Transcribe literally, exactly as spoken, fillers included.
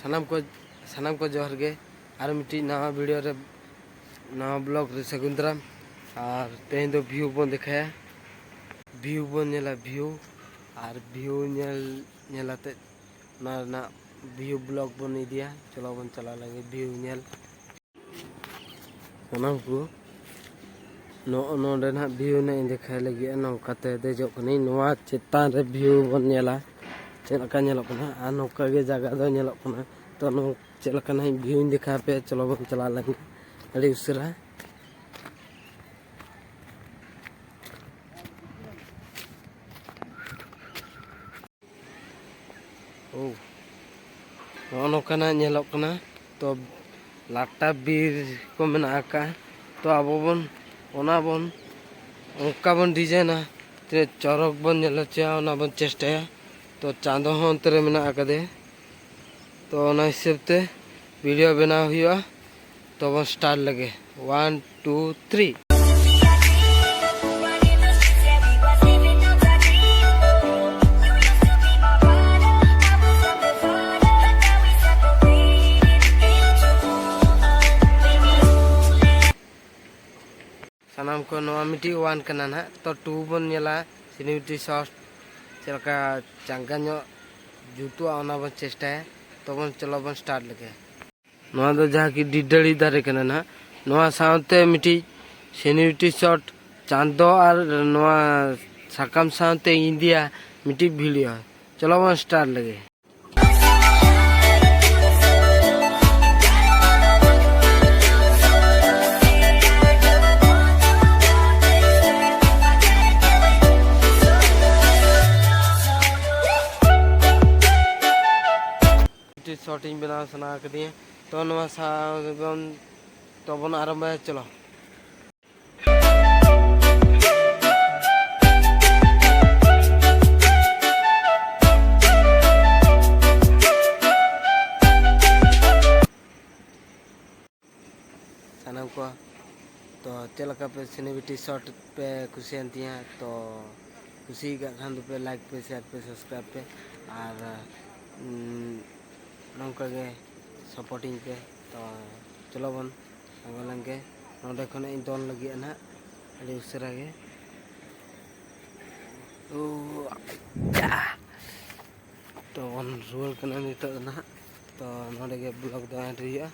ᱥᱟᱱᱟᱢ ᱠᱚ, ᱥᱟᱱᱟᱢ ᱠᱚ ᱡᱚᱦᱟᱨ ᱜᱮ᱾ ᱟᱨ ᱢᱤᱫᱴᱤᱡ ᱱᱟᱣᱟ video ᱨᱮ, ᱱᱟᱣᱟ vlog ᱨᱮ ᱥᱟᱹᱜᱩᱱ ᱫᱟᱨᱟᱢ᱾ ᱟᱨ ᱛᱮᱦᱮᱧ ᱫᱚ view ᱵᱚᱱ ᱫᱮᱠᱷᱟᱭᱟ, view ᱵᱚᱱ ᱧᱮᱞᱟ, view᱾ ᱟᱨ view ᱧᱮᱞ, ᱧᱮᱞ ᱟᱛᱮᱫ ᱚᱱᱟ ᱨᱮᱱᱟᱜ view vlog ᱵᱚᱱ ᱤᱫᱤᱭᱟ᱾ ᱪᱚᱞᱚ ᱵᱚᱱ ᱪᱟᱞᱟᱣ ᱞᱮᱱ ᱜᱮ view ᱧᱮᱞ᱾ ᱥᱟᱱᱟᱢ ᱠᱚ ᱱᱚᱜᱼᱚ ᱱᱚᱰᱮ ᱱᱟᱦᱟᱜ view ᱱᱟᱜ ᱤᱧ ᱫᱮᱠᱷᱟᱭ ᱞᱟᱹᱜᱤᱫ᱾ ᱱᱚᱝᱠᱟᱛᱮ ᱫᱮᱡᱚᱜ ᱠᱟᱹᱱᱟᱹᱧ᱾ ᱱᱚᱣᱟ ᱪᱮᱛᱟᱱ ᱨᱮ view ᱵᱚᱱ ᱧᱮᱞᱟ ᱪᱮᱫ ᱞᱮᱠᱟ ᱧᱮᱞᱚᱜ ᱠᱟᱱᱟ, ᱟᱨ ᱱᱚᱝᱠᱟ ᱜᱮ ᱡᱟᱭᱜᱟ ᱫᱚ ᱧᱮᱞᱚᱜ ᱠᱟᱱᱟ᱾ ᱛᱚ, ᱱᱚᱣᱟ ᱪᱮᱫ ᱞᱮᱠᱟ ᱱᱟᱦᱟᱜ view ᱤᱧ ᱫᱮᱠᱷᱟᱣ ᱟᱯᱮᱭᱟ, ᱪᱚᱞᱚ ᱵᱚᱱ ᱪᱟᱞᱟᱣ ᱞᱮᱱ ᱜᱮ ᱟᱹᱰᱤ ᱩᱥᱟᱹᱨᱟ᱾ ᱳ, ᱱᱚᱜᱼᱚ ᱱᱚᱝᱠᱟᱱᱟᱜ ᱧᱮᱞᱚᱜ ᱠᱟᱱᱟ᱾ ᱛᱚ, ᱞᱟᱴᱟ ᱵᱤᱨ ᱠᱚ ᱢᱮᱱᱟᱜ ᱟᱠᱟᱫᱼᱟ᱾ ᱛᱚ, ᱟᱵᱚ ᱵᱚᱱ, ᱚᱱᱟ ᱵᱚᱱ, ᱚᱱᱠᱟ ᱵᱚᱱ ᱰᱤᱡᱟᱭᱤᱱᱟ, ᱛᱤᱱᱟᱹᱜ ᱪᱚᱨᱚᱠ ᱵᱚᱱ ᱧᱮᱞ ᱦᱚᱪᱚᱭᱟ, ᱚᱱᱟ ᱵᱚᱱ ᱪᱮᱥᱴᱟᱭᱟ᱾ ᱛᱚ, ᱪᱟᱸᱫᱚ ᱦᱚᱸ ᱚᱱᱛᱮ ᱨᱮ ᱢᱮᱱᱟᱜ ᱟᱠᱟᱫᱮ᱾ ᱛᱚ, ᱚᱱᱟ ᱦᱤᱥᱟᱹᱵ ᱛᱮ video ᱵᱮᱱᱟᱣ ᱦᱩᱭᱩᱜᱼᱟ᱾ ᱛᱚ ᱵᱚᱱ start ᱞᱮᱜᱮ, one, two, three᱾ ᱥᱟᱱᱟᱢ ᱠᱚ, ᱱᱚᱣᱟ ᱢᱤᱫᱴᱤᱡ one ᱠᱟᱱᱟ ᱱᱟᱦᱟᱜ᱾ ᱛᱚ, two ᱵᱚᱱ ᱧᱮᱞᱟ, ᱥᱤᱱᱤᱢᱤᱴᱤ ᱥᱚᱴ ᱪᱮᱫ ᱞᱮᱠᱟ ᱪᱟᱸᱜᱟ ᱧᱚᱜ ᱡᱩᱛᱩᱜᱼᱟ, ᱚᱱᱟ ᱵᱚᱱ ᱪᱮᱥᱴᱟᱭᱟ᱾ ᱛᱚ ᱵᱚᱱ, ᱪᱚᱞᱚ ᱵᱚᱱ start ᱞᱮᱜᱮ᱾ ᱱᱚᱣᱟ ᱫᱚ ᱡᱟᱦᱟᱸ ᱠᱤ ᱰᱤᱰᱟᱹᱲᱤ ᱫᱟᱨᱮ ᱠᱟᱱᱟ ᱱᱟᱦᱟᱜ, ᱱᱚᱣᱟ ᱥᱟᱶᱛᱮ ᱢᱤᱫᱴᱤᱡ ᱥᱤᱱᱤᱢᱤᱴᱤ ᱥᱚᱴ ᱪᱟᱸᱫᱚ ᱟᱨ ᱱᱚᱣᱟ ᱥᱟᱠᱟᱢ ᱥᱟᱶᱛᱮ ᱤᱧ ᱤᱫᱤᱭᱟ ᱢᱤᱫᱴᱤᱡ video᱾ ᱪᱚᱞᱚ ᱵᱚᱱ start ᱞᱮᱜᱮ᱾ ᱢᱤᱫᱴᱤᱡ ᱥᱚᱴ ᱤᱧ ᱵᱮᱱᱟᱣ ᱥᱟᱱᱟ ᱠᱟᱫᱤᱧᱟ, ᱛᱚ ᱱᱚᱣᱟ ᱥᱟᱶ ᱵᱚᱱ, ᱛᱚ ᱵᱚᱱ ᱟᱨᱟᱢᱵᱷᱚᱭᱟ᱾ ᱪᱚᱞᱚ᱾ ᱥᱟᱱᱟᱢ ᱠᱚ, ᱛᱚ ᱪᱮᱫ ᱞᱮᱠᱟ ᱯᱮ ᱥᱤᱱᱤᱢᱤᱴᱤ ᱥᱚᱴ ᱯᱮ ᱠᱩᱥᱤᱭᱮᱱ ᱛᱤᱧᱟ? ᱛᱚ ᱠᱩᱥᱤ ᱟᱠᱟᱫ ᱠᱷᱟᱱ ᱫᱚᱯᱮ like ᱯᱮ, share ᱯᱮ, subscribe ᱯᱮ᱾ ᱟᱨ, ᱩᱸ, ᱱᱚᱝᱠᱟ ᱜᱮ ᱥᱟᱯᱳᱨᱴᱤᱝ ᱯᱮ᱾ ᱛᱚ ᱪᱚᱞᱚ ᱵᱚᱱ ᱟᱬᱜᱚ ᱞᱮᱱ ᱜᱮ᱾ ᱱᱚᱸᱰᱮ ᱠᱷᱚᱱᱟᱜ ᱤᱧ ᱫᱚᱱ ᱞᱟᱹᱜᱤᱫ ᱱᱟᱦᱟᱜ ᱟᱹᱰᱤ ᱩᱥᱟᱹᱨᱟ ᱜᱮ᱾ ᱳ, ᱟᱪᱪᱷᱟ᱾ ᱛᱚ ᱵᱚᱱ ᱨᱩᱣᱟᱹᱲ ᱠᱟᱱᱟ ᱱᱤᱛᱚᱜ ᱫᱚ ᱱᱟᱦᱟᱜ᱾ ᱛᱚ ᱱᱚᱸᱰᱮ ᱜᱮ ᱵᱞᱚᱜ ᱫᱚ ᱮᱱᱰ ᱦᱩᱭᱩᱜᱼᱟ᱾